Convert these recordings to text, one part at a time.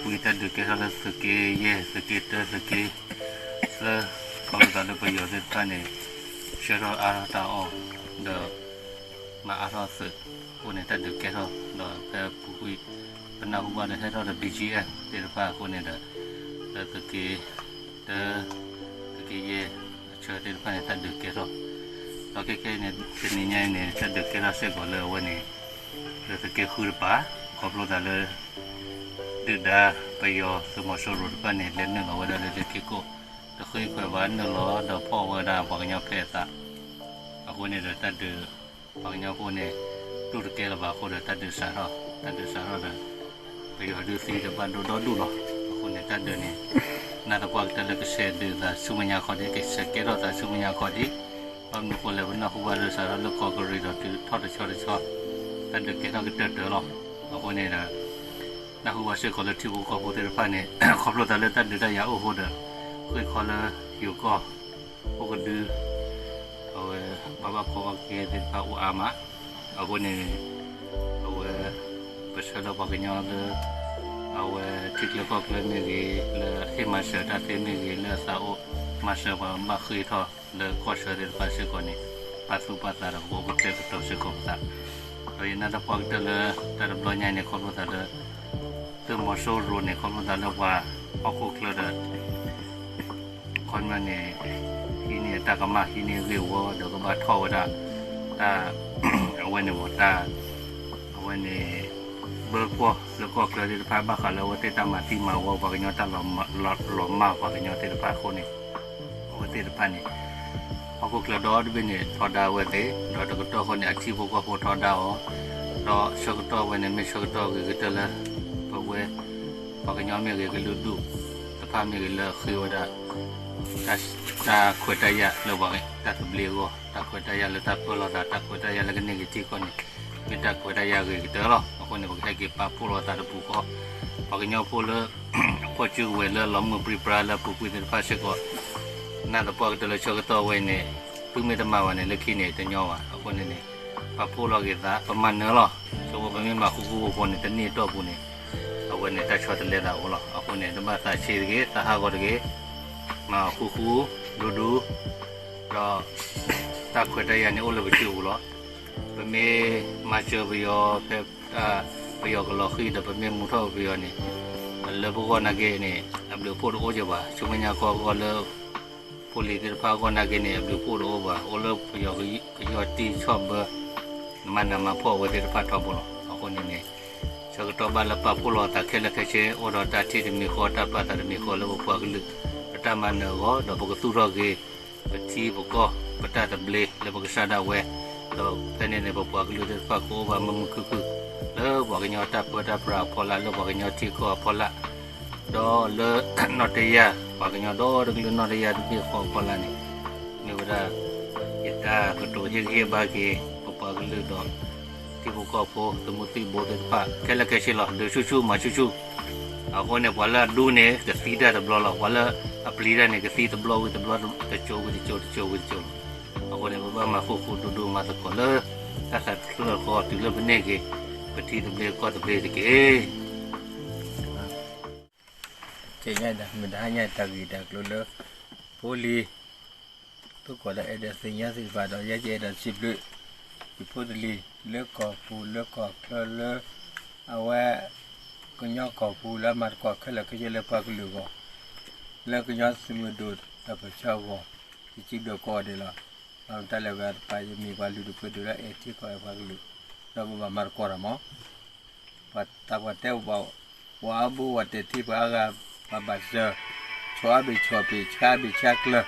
ဝံၤတၢ်ဒုးကဲထီၣ်လၢသုးက့ယဲၢ် သုးက့တၢ သုးက့ လၢ ခီဖျိသးလၢပယီၤသ့ၣ်တဖၣ်န့ၣ် ဆှၢထီၣ်အါထီၣ်တၢ်အီၣ် ဒီး မၤအါထီၣ်သုးအဃိန့ၣ် တၢ်ဒုးကဲထီၣ် ဒီးဖဲပူၤကွံာ် ပနၢ်ဟူဘၣ်လၢဟဲထီၣ်ဒီး ဘီၣ်ကၠံၣ်အဲၣ် သ့ၣ်တဖၣ်အဃိန့ၣ်ဒီး လၢသုးက့တၢ သုးက့ယဲၢ် အဆၢသ့ၣ်တဖၣ်န့ၣ် တၢ်ဒုးကဲထီၣ် ဒီးခဲခဲအံၤန့ၣ် တနံၤညါအံၤန့ၣ် တၢ်ဒုးကဲထီၣ်စ့ၢ်ကီးလၢအဝဲန့ၣ် လၢသုးက့ဃုတပၤ ခီဖျိသးလၢ ဒုၣ်ဒါပယီၤသုးမီၤစိရိၤတဖၣ်န့ၣ် လဲၤနုာ်လီၤဝဲဒၣ်လၢသုးက့ခိၣ် တဃ့ခွဲးဘၣ် နုာ်လီၤဒီးဖီၣ်ဝဲဒၣ်ပှၤကညီဖဲအသး အဃိန့ၣ်ဒီးတၢ်ဒုး ပှၤကညီဖိန့ၣ် တူၢ်တကဲလၢၤဘၣ်အဃိဒီးတၢ်ဒုးစးထီၣ် တၢ်ဒုးစးထီၣ်ဒီး ပယီၤဒုးသံဒီးဘၣ်ဒိဒီဒူၣ်လီၤ. အဃိန့ၣ်တၢ်ဒုးန့ၣ် နာ်သပှၢ်ကတၢၢ်လၢကဆဲးဒုးသးဆူမဲာ်ညါခီဒံး ကဆဲးကဲထီၣ်သးဆူမဲာ်ညါခီဒံး ဘၣ်မနုၤအဃိလဲၣ် ပနၢ်ဟူဘၣ်လၢစးထီၣ်လၢကီၢ်ကရံၣ်ဒီးတုၤထီၣ်တဆီတဆီ တၢ်ဒုးကဲထီၣ်ကတၢၢ်တၢၢ်လီၤ. အဃိန့ၣ်ဒီး နၢ်ဟူဘၣ်စ့ၢ်ကီးလၢထံဖိကီၢ်ဖိသ့ၣ်တဖၣ်န့ၣ် ခီဖျိသးလၢတၢ်ဒုးတၢ်ယၤအိၣ်အဃိဒီး ဃ့ၢ်ခီလၢယိၤကီၢ် အိၣ်ကဒု အဝဲ ဘၣ်ဘၣ်ခီက့ၤသ့ၣ်တဖၣ်အိၣ်အါမး အဃိန့ၣ် အဝဲ ပဆၢလၢပှၤကညီလၢ အဝဲထံချၢကီၢ်ချၢမ့ၢ်ဂ့ၤ လၢဟ့ၣ်မၤစၢၤတၢ်သ့မ့ၢ်ဂ့ၤ လၢအသးအိၣ်မၤစၢၤပှၤဘၣ်ဃ့ၢ်ထီၣ်လၢကီၢ်ဆၢသ့ၣ်တဖၣ်စ့ၢ်ကီးန့ၣ် ပာ်သူၣ်ပာ်သးဒီးပကအိၣ်ကတဲာ်ကတီၤစ့ၢ်ကီးပသး ဒီးယနာ်သပှၢ်ကတၢၢ်လၢတၢ်တဘျီညါအံၤန့ၣ် ခီဖျိသးလၢ သုးမီၤစိရိၤန့ၣ် ခီဖျိသးလၢပှၤဟီၣ်ခိၣ်ချၢဒီး ခီပညီန့ၣ် ဟံးန့ၢ်တၢ်ကမၣ် ဟံးန့ၢ်ဂ့ၢ်ဝီဒီးကဘၣ်ထီၣ်ဝဲဒၣ် တၢ် အဝဲန့ၣ်မ့ၢ်တၢ် အဝဲန့ၣ် ဘၢကွီၢ်လၢကီၢ်ချၢသ့ၣ်တဖၣ် ဘၣ်ဃးလၢအဝဲသ့ၣ်တၢ်မၤသံမၤဝီပှၤကညီ တၢ်လီၤမၢ်ပှၤကညီသ့ၣ်တဖၣ်အဃိန့ၣ် အဝဲသ့ၣ်တဖၣ်န့ၣ် ဟီၣ်ခိၣ်ချၢဒီတဘ့ၣ်န့ၣ် ထီဒါဝဲသ့ၣ် ဒီးတကတီၢ်ဃီန့ၣ် အထံဖိကီၢ်ဖိထီဒါအီၤ ဒီးဆၢကတီၢ်ဝဲန့ၣ် မ့ၢ်ဆၢကတီၢ်ဂ့ၤကတၢၢ်လၢ ပဝဲ ပှၤကညီမ့ၢ်ဂ့ၤ ကလုာ်ဒူၣ်တဖၣ်မ့ၢ်ဂ့ၤ လၢအဃ့ဝဲဒၣ် တၢ်ခွဲးတၢ်ယာ်လၢပှၤတၢ်သဘျ့အဂီၢ် တၢ်ခွဲးတၢ်ယာ်လၢတၢ်ပၢလီၤသး တၢ်ခွဲးတၢ်ယာ်လၢကန့ၢ်က့ၤထံကီၢ်န့ၣ် မ့ၢ်တၢ်ခွဲးတၢ်ယာ်ဂ့ၤကတၢၢ်လီၤ. အဃိန့ၣ် ပကဟဲက့ၤပာ်ဖှိၣ်လိာ်သးတပူၤဃီ ပှၤကညီဖိလၢ အဖီၣ်စုကဝဲၤလၢလီၤမုၢ်ပြံပြါလၢအပူၤကွံာ်သ့ၣ်တဖၣ်စ့ၢ်ကီး နာ်သပှၢ်ကတၢၢ်လၢဆၢကတီၢ်ဝဲအံၤန့ၣ် သုမ့ၢ်တမၤဘၣ်န့ၣ် လၢခံန့ၣ်တညီဘၣ်. အဃိန့ၣ်န့ၣ် ပာ်ဖှိၣ်လီၤက့ၤသး ပမၤနၢၤလီၤ. ဆိပမ့ၢ်မၤဃူဃူဖိးဖိးန့ၣ် တနံၣ်အတီၢ်ပူၤန့ၣ် အဝဲန့ၣ်တၢ်ဆီတလဲသးအိၣ်လီၤ. အဃိန့ၣ် တဘၣ်သးဆံးတဂ့ၤ သးဟးဂီၤတဂ့ၤ မၤဃူဃူ ဒူဒူ ဒီး တၢ်ခွဲးတၢ်ယာ်န့ၣ်အိၣ်လၢပစုပူၤလီၤ. ပမ့ၢ်မၤစၢၤပယီၤဖဲ ပယီၤကလီၤဃံၤဒီး ပမ့ၢ်မူထီၣ်ပယီၤန့ၣ် လၢပဂီၢ်နာ်က့န့ၣ် အဘျုးအဖှိၣ်တအိၣ်ကဘၣ်. ဆူမဲာ်ညါခီအဂီၢ်လၢ ဖိလံၤသ့ၣ်တဖၣ်အဂီၢ်နာ်က့န့ၣ် အဘျုးအဖှိၣ်တအိၣ်ဘၣ်. အိၣ်လၢပယီၤကယီၢ်တံၢ်ဆီၣ်ဘၢ မၤနးမၤဖှီၣ်အဝဲသ့ၣ်တဖၣ်ထီဘိလီၤ. အဃိန့ၣ်န့ၣ် ဆၢကတီၢ်ဘၣ်လၢပာ်ဖှိၣ်လီၤသးခဲလၢာ်ခဲဆ့ အိၣ်ဒီးတၢ်ထံၣ်တမံၤဃီ တၢ်ပာ်သးတမံၤဃီလၢပပှၤကလုာ် ပတၢ်မၤနၢၤအဂီၢ် ဒီးပကသူၣ်ထီၣ်က့ၤ ပထံပကီၢ် ပတၢ်သဘျ့လၢပကစၢ်ဒၣ်ဝဲ ဒီးဖဲန့ၣ်န့ၣ် ပပှၤကလုာ်သ့ၣ်တဖၣ်ကအိၣ်ဘၣ်မုာ်မုာ်ခုၣ်ခုၣ် လၢပှၤကညီတၢ်ပၢတၢ်ပြးအဖီလာ် လၢပှၤကညီထံကီၢ်အဖီလာ် ဒီးလၢနီၢ်တယၢ် ပှၤကညီဒီတကလုာ်နီၢ်တယၢ်တဘ့ၣ်ဃီအဖီလာ်န့ၣ် မ့ၢ်ဝဲဒၣ် ယတၢ်ကတိၤဟ့ၣ်ဂံၢ်ဟ့ၣ်ဘါက့ၤ ပပှၤကလုာ်ဒီး ထံဖိကီၢ်ဖိ သုးမုၢ်သံၣ်ဘိသ့ၣ်တဖၣ် ခဲလၢာ်ခဲဆ့လီၤ. ဒုးဆူၣ်ဆူၣ်မၤဆူၣ်ဆူၣ် အဃိန့ၣ် ပှၤလၢအဒူန့ၣ် ကသံတၢ်တဘျီလီၤ. ပှၤလၢအပျံၤတၢ်န့ၣ် ကသံတဘျီဝံၤတဘျီ တစိၤဝံၤတစိၤ တစိၤဝံၤတစိၤလီၤ. အဃိန့ၣ် ပဘၣ်မၤဃူဃူဒူဒူမၤသကိးလၢ တၢ်သးတဖျၢၣ်ဃီတုၤလၢပန့ၢ်က့ၤ ပထံသဘျ့ကီၢ်သဘျ့တက့ၢ်. ကဲညါဒီး မုၢ်တဟါညါတၢ်ဂ့ၢ်တၢ်ကျိၤလၢ ဖိလံၤ သုးကီၢ်ဒီးအဲၣ်ဒိးသ့ၣ်ညါသ့ၣ်တဖၣ်ဒီး ယဲယအဲၣ်ဒိးစံးဘျုး ယဖိတလံၤ လၢကီၢ်ပူၤလၢကီၢ်ချၢလၢ အဝဲ ကညီကီၢ်ပူၤလၢအမၤသကိးခဲလၢာ်ခဲဆ့လၢပှၤကလုာ်အဂီၢ် လၢကညီသုးမုၢ်ဒိၣ်ဒီးပဆၢအဂီၢ် ယစံးဘျုးကိးဂၤဒဲးလီၤ. ဘၣ်မတၤလဲၣ်ဝဲတပၤ ယမ့ၢ်ပှၤလုၢ်ဒိၣ်ပှ့ၤဒိၣ်လၢအဲၣ်ထံကီၢ်အဲၣ်ပှၤကလုာ် ဒီးပဘၣ်မၤသကိးတၢ်မး ပှၤသးပှၢ်တဲပဘၣ် ပှၤအါဘိဝဲတဲထံ ပှၤအါဂၤဘၣ်ဘၣ်စၢၤ ဆီၣ်အါဘ့ၣ်ဆီၣ်ဘ့ၣ် ဆါဘ့ၣ်ဆါကျၢၤ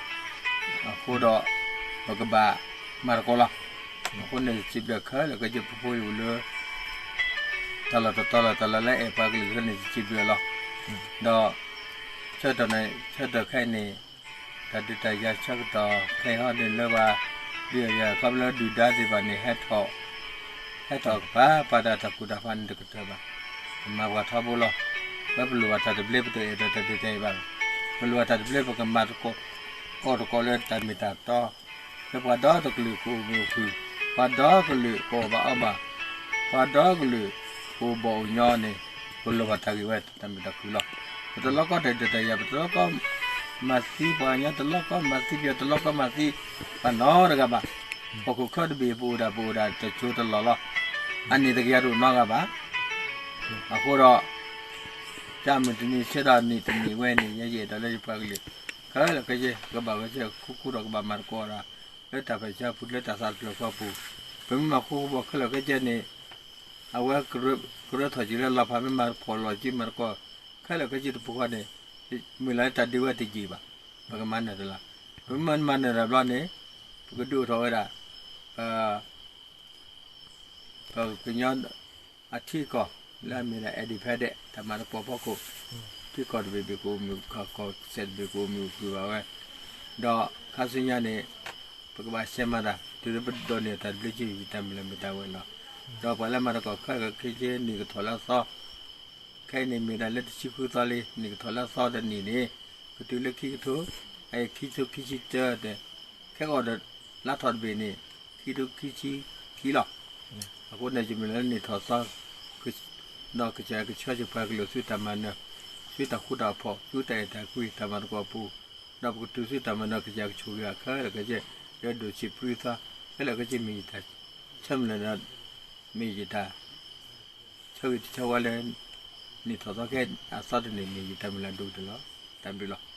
အဃိဒီး ပကဘၣ်မၤသကိးလီၤ. အဃိန့ၣ် စံးဘျုးခဲလၢာ်ခဲဆ့ပဖိပလံၤလၢ တၢ်လီၢ်တတီၤလီၤတတီၤလၢအဲၣ်ပှၤကလုာ်ခဲန့ၣ် စံးဘျုးလီၤ. ဒီး ဆၢကတီၢ်န့ၣ် ဆၢကတီၢ်ခဲအံၤန့ၣ် တၢ်ဒုးတၢ်ယၤဆၢကတီၢ်ခဲအံၤဟီဒ်န့ၣ်လၢပှၤ ဒုးယၤခီဖျိဒုၣ်ဒါသ့ၣ်တဖၣ်န့ၣ် ဟဲထီၣ် ဟဲထီၣ်ကပၤ ပှၤတၢ်တၢ်ကူၣ်တၢ်ဖးန့ၣ်တကတၢၢ်ဘၣ်. ပမၤပှၤထီဘိလီၤ. ပပလိၣ်ဘၣ်တၢ်သဘျ့ ပတအဲၣ်ဒိးတၢ်ဒုးတၢ်ယၤဘၣ်. ပလိၣ်ဘၣ်တၢ်သဘျ့ ပကမၤသကိး ကိးသကိးလၢတၢ်မ့ၢ်တၢ်တီ လၢပှၤဒီတကလုာ်ကအိၣ်မုာ်အိၣ်ခုၣ်, ပှၤဒီကလုာ်ကအိၣ်ဘၣ်အီဘၣ်, ပှၤဒီကလုာ်ကအိၣ်ဘီၣ်အိၣ်ညီန့ၣ် ပလိၣ်ဘၣ်တၢ်ဂ့ၢ်ဝဲတၢ်မုာ်တၢ်ခုၣ်လီၤ. ပတလီၢ်ကီတၢ်ဒုးတၢ်ယၤ ပတလီၢ်ကီမၤသံပှၤကညီ တလီၢ်ကီမၤသံပယီၤ တလီၢ်ကီမၤသံ ပှၤနီတဂၤဘၣ်. ဟီၣ်ခိၣ်ချၢတဘ့ၣ် ပအိၣ်ဒၣ် ပအိၣ်ဒၣ်တစိၢ်တလီၢ်လီၤ. အန့ၣ်တကယၤတအိၣ်နီတဂၤဘၣ်. အဃိဒီး တၢ်မုၢ်တနံၤဆၢဒီးနံၣ်တနံၣ်ဝဲန့ၣ် ယဲယအဲၣ်ဒိးလၢယပှၤကလုာ် ခဲလၢာ်ခဲဆ့ ကဘၣ်ဝဲဆဲး ခူခူဒီးကဘၣ်မၤသကိးတၢ် လၢတၢ်ပၢၢ်ဆၢအပူၤ လၢတၢ်သးတဖျၢၣ်ဃီအပူၤ, ပမ့ၢ်မၤဃူဃူဘီခဲလၢာ်ခဲဆ့န့ၣ် အဝဲကရၢထီၣ်က့ၤလၢလီၤဖး မ့ၢ်မၤဖှီၣ်လီၤက့ၤ မၤသကိး ခဲလၢာ်ခဲဆ့တပူၤဃီန့ၣ် မုၢ်လၢ်လၢတၢ်ဒုးဝဲတယံာ်ဘၣ်. ပကမၤနၢၤတၢ်လီၤ. ပမ့ၢ်မၤနၢၤတၢ်ဘျီန့ၣ် ပကဒုးအိၣ်ထီၣ်ဝဲဒၣ် ပကညီအထံအကီၢ် လၢအမ့ၢ်ဒၣ် independent တၢ်မၤသကိးဖီခိၣ်, ထံကီၢ်တဘ့ၣ်ဘ့ၣ်ကအိၣ်မုာ် ကီၢ်စဲၣ်တဘ့ၣ်ကအိၣ်မုာ်ကွံာ်ဘၣ်ဝဲ, ဒီးခါဆူညါန့ၣ် ပကဘၣ်ဆဲးမၤတၢ် တုၤလၢပဒိးန့ၢ်တၢ်ဘျုးက့ၤ ယတၢ်မုၢ်လၢ်မ့ၢ်တၢ်ဝဲလီၤ. ဒီးပှၤလၢမၤသကိးခဲလၢာ်ခဲဆ့ နံၣ်ကထီၣ်လၢအသီ ခဲအံၤန့ၣ်မ့ၢ်ဒၣ်လၢတဆံဃုသီလံ နံၣ်ကထီၣ်လၢအသီတနံၣ်န့ၣ် ကတုၤလၢခံကထိ အခံကထိခံဆံတၢတဲ ခဲကီးဒီး လါထီၣ်တဘ့ၣ်န့ၣ် ခံကထိခံဆံခံလီၤ. အဃိန့ၣ် ယမုၢ်လၢ်လၢနံၣ်ထီၣ်သီ ဒီးကစၢ်ကဆှၢက့ၤပှၤကလုာ်ဆူတၢ်မၤနၢၤ, ဆူတၢ်ဃူတၢ်ဖိး, ဆူတၢ်အဲၣ်တၢ်ကွံ တၢ်မၤသကိးအပူၤ, ဒီးပကတုၤဆူတၢ်မၤနၢၤ ကစၢ်ကဆိၣ်ဂ့ၤအခဲလၢာ်ခဲဆ့, လၢဒိၣ်ဆံးပြံသီ ခဲလၢာ်ခဲဆ့ မ့ၢ်ယတၢ်ဆၢမုၢ်လၢ်ဒီး မ့ၢ်ယတၢ် ဆၢဂ့ၤတဆၢဝါလၢ နံၣ်ထီၣ်သီခဲအသီတနံၣ်န့ၣ် ယတၢ်မုၢ်လၢ်ဒိၣ်ကတၢၢ်လီၤ. တၢ်ဘျုးလီၤ.